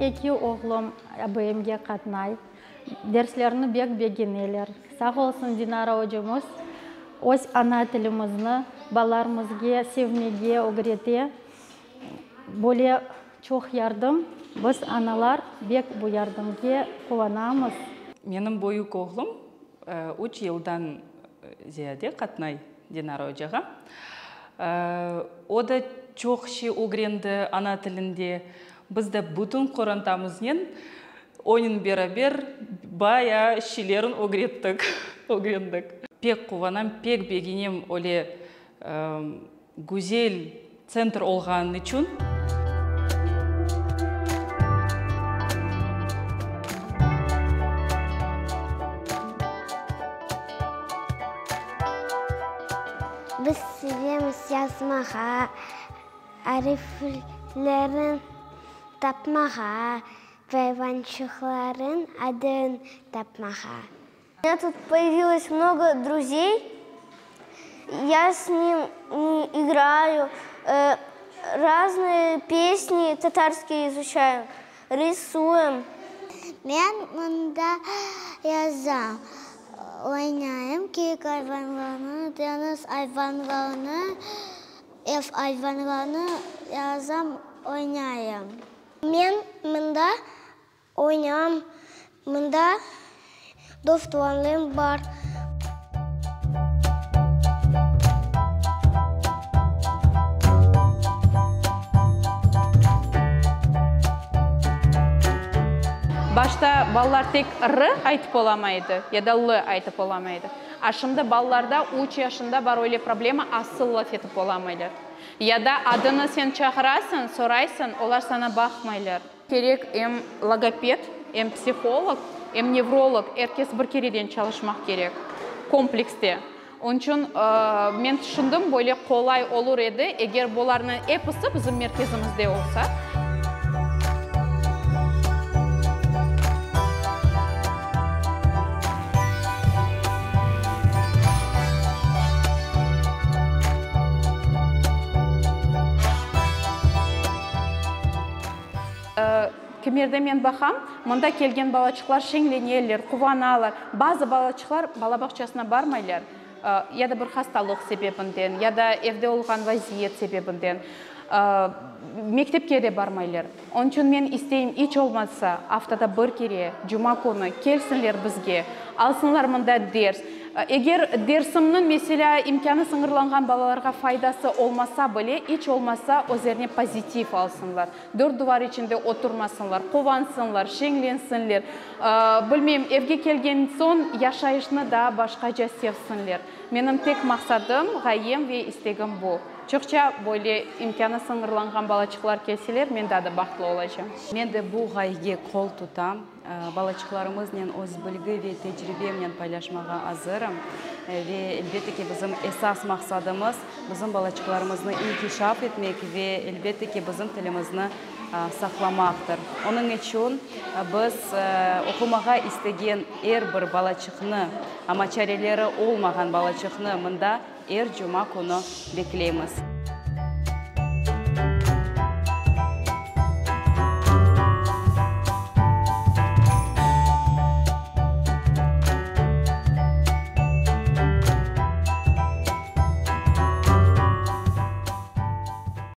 Eki oğlum ABMge qatnay. Derslerini bek begeneler. Sağ olsun Dinara ocamız, öz ana tilimizni balalarımızge sevmege ögrete. Böyle çoq yardım, biz analar bek bu yardımge quvanamız. Menim büyük oğlum üç yıldan ziyade qatnay Dinara ocağa. O da çoq şey ögrendi ana tilinde. Biz de bütün qorantamıznen onen beraber bayağı şeylerin ögrettik, ögrendik. Pek quvanam, pek begenem öyle güzel tsentr olğanı içün. Biz sevemiz yazmağa, ariflerin tapmağa, ayvançıqların adın tapmağa. У меня тут появилось много друзей, я с ними играю, разные песни татарские изучаем, рисуем. Men mında yazam, oynayım, kiyik ayvanlarnı, deñiz ayvanlarını, ev ayvanlarını yazam, oynayım. Men mında oynayım, mında dostlarım bar. Başta balalar tek r aytıp olamay edi ya da l aytıp olamay edi. A şimdi balalarda üç yaşında bar öyle problema, asıl laf etip olamaylar. Ya da adını sen çağırasıñ, soraysıñ, olar saña baqmaylar. Kerek em logoped, em psiholog, em nevrolog, er kes bir kereden çalışmaq kerek, komplekste. Onıñ içün men tüşündim, böyle qolay olur edi, eger bularnıñ episi bizim merkezimizde olsa. Kimerde men baqam, mında kelgen balaçıqlar şeñleneler, quvanalar. Bazı balaçıqlar bala bağçasına barmaylar, ya da bir hastalıq sebebinden, ya da evde olğan vaziyet sebebinden, mektepke de barmaylar. Onıñ içün men isteyim, iç olmasa, aftada bir kere, cuma künü, kelsinler bizge, alsınlar mında ders. Eger dersimniñ, meselâ, imkânı sıñırlanğan balalarğa faydası olmasa bile, iç olmasa, özlerine pozitiv alsınlar. Dört duvar içinde oturmasınlar, quvansınlar, şeñlensinler, bilmeyim, evge kelgen soñ yaşayışnı daa başqaca sevsinler. Menim tek maqsadım, ğayem ve istegim bu. Çoqça böyle imkânı sıñırlanğan balaçıqlar kelseler, men daa da bahtlı olacam. Men de bu ğayege qol tutam. Balaçıqlarımıznen öz bilgi ve tecribemnen paylaşmağa azırım. Ve, elbette ki, bizim esas maqsadımız, bizim balaçıqlarımıznı inkişaf etmek ve, elbette ki, bizim tilimizni saqlamaqtır. Onıñ içün biz oqumağa istegen er bir balaçıqnı, amma çareleri olmağan balaçıqnı mında er cuma künü bekleymiz.